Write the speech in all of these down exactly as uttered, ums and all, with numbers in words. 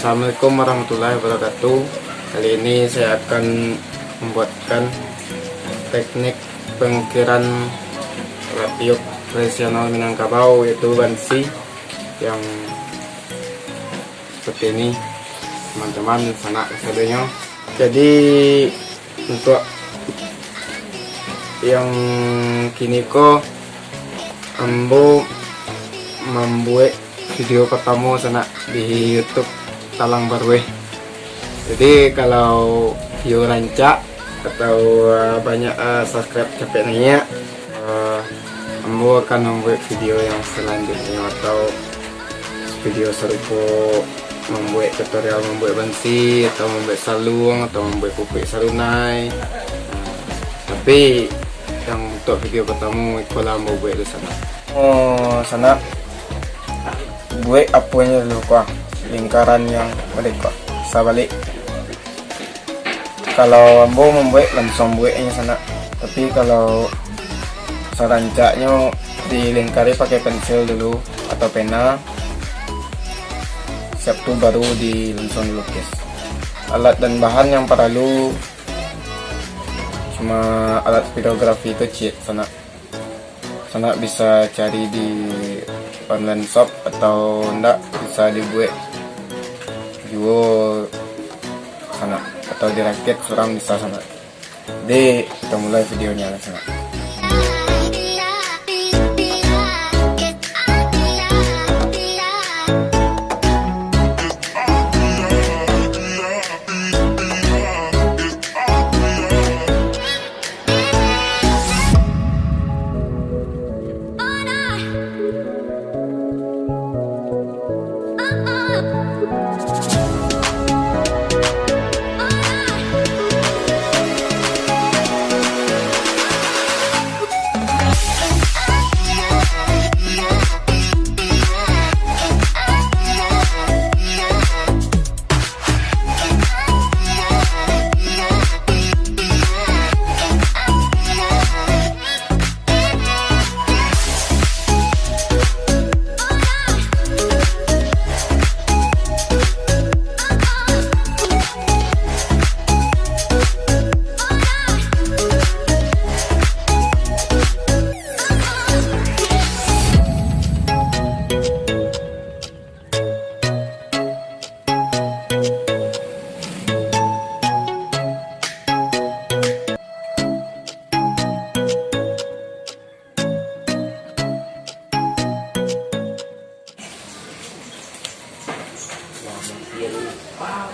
Assalamualaikum warahmatullahi wabarakatuh. Kali ini saya akan membuatkan teknik pengukiran rapiuk tradisional Minangkabau, yaitu bansi yang seperti ini, teman-teman, sanak kasadonyo. Jadi, untuak yang kini ko, ambo mambuek video partamo sanak di YouTube Talang Barueh. Jadi, kalau view rancak atau, uh, banyak, uh, subscribe capek naiak, uh, ambo akan mambuek video yang selanjutnya atau video sarupo, mambuek tutorial mambuek bansi, atau mambuek saluang, atau mambuek pupuik sarunai. Nah, tapi yang untuk video partamo, iko lah ambo buek dulu sanak. Oh, sanak, buek aponyo dulu ko, lingkaran yang model ko, sabalik. Kalau ambo mambuek, lansuang buek nyo sanak. Tapi kalau sarancaknyo dilingkari pakai pensil dulu atau pena, siap tu baru di lansuang dilukis. Alat dan bahan yang paralu cuma alat videografi tu ciek sanak. Sanak bisa cari di online shop atau ndak bisa dibuek juo sanak, atau dirakit surang bisa sanak. Jadi, kita mulai videonya lah sanak.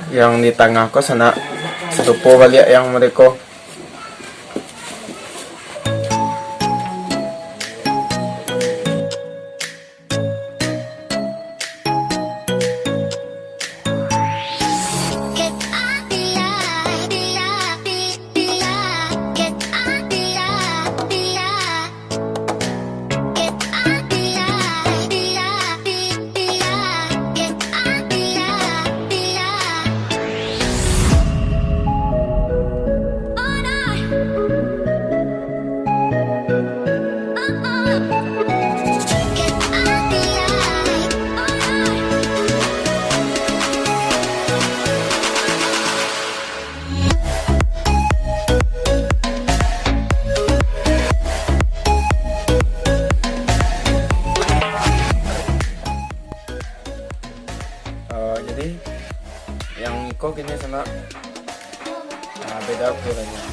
Yang di tangah ko sanak, sarupo baliak yang mereko. Eh, jadi, yang iko kini sanak, ah, beda ukirannyo.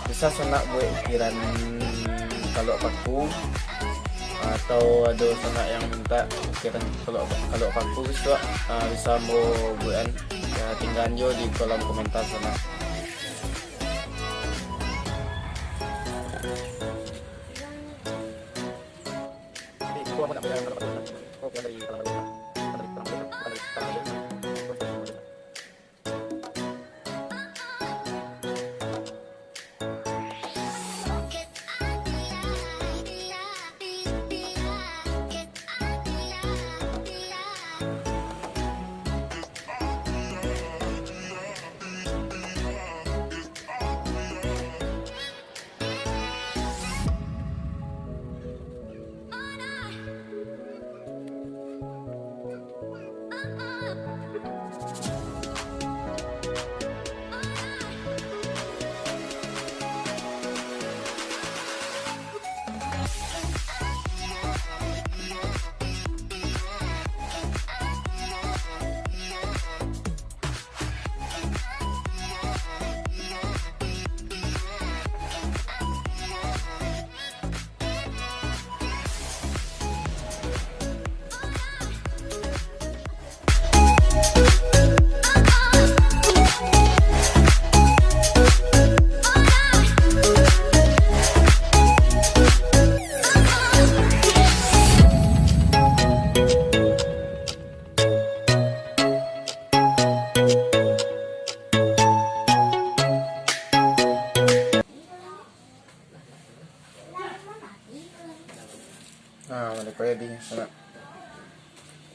Bisa sanak buek ukiran kaluak paku, atau ado sanak yang minta ukiran kaluak, kaluak paku, bisa, ah, bisa ambo buekan. Ya, tinggaan jo di kolom komentar sanak.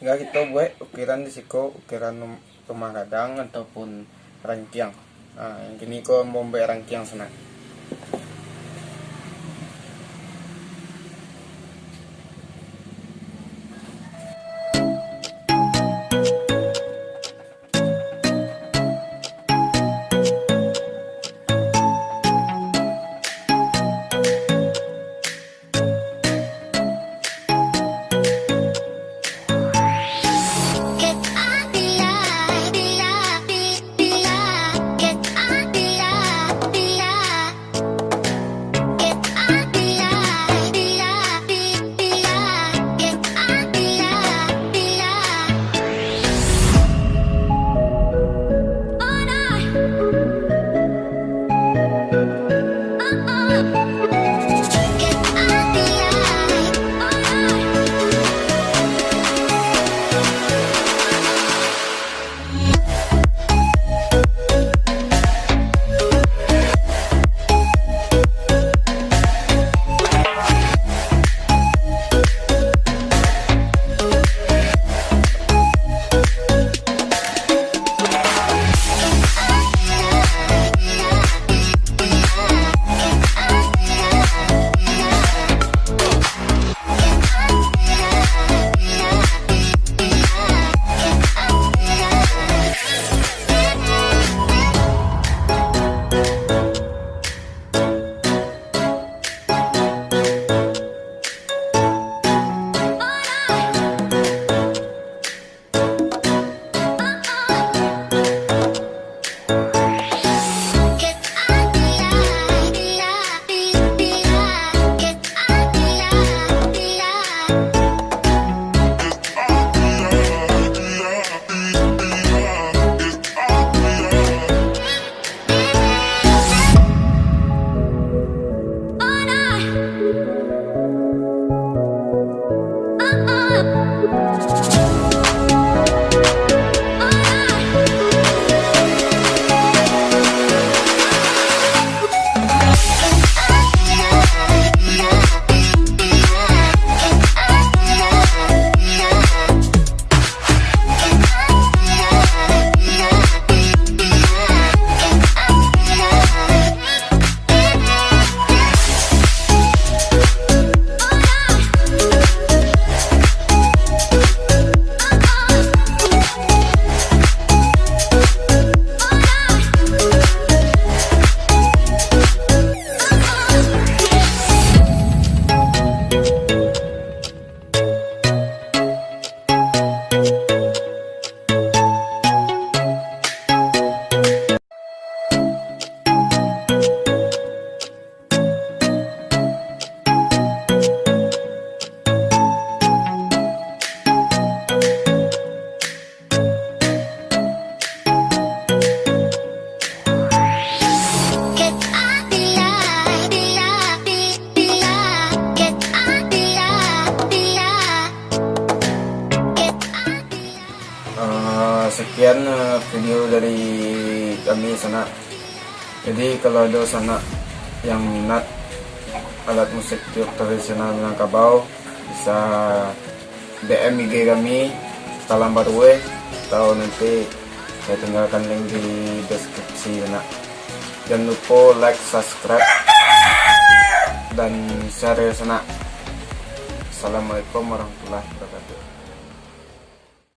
Kito buek ukiran di siko, ukiran rum-, rumah gadang ataupun rangkiang. Nah, yang kini ko ambo buek rangkiang sanak. Eh, sekian, eh, video dari kami sanak. Jadi, kalau ado sanak yang minat alat musik tiup tradisional Minangkabau, bisa D M I G kami, Talang Barueh, atau nanti saya tinggalkan link di deskripsi sanak. Jangan lupa like, subscribe, dan share ya sanak. Assalamualaikum warahmatullahi wabarakatuh.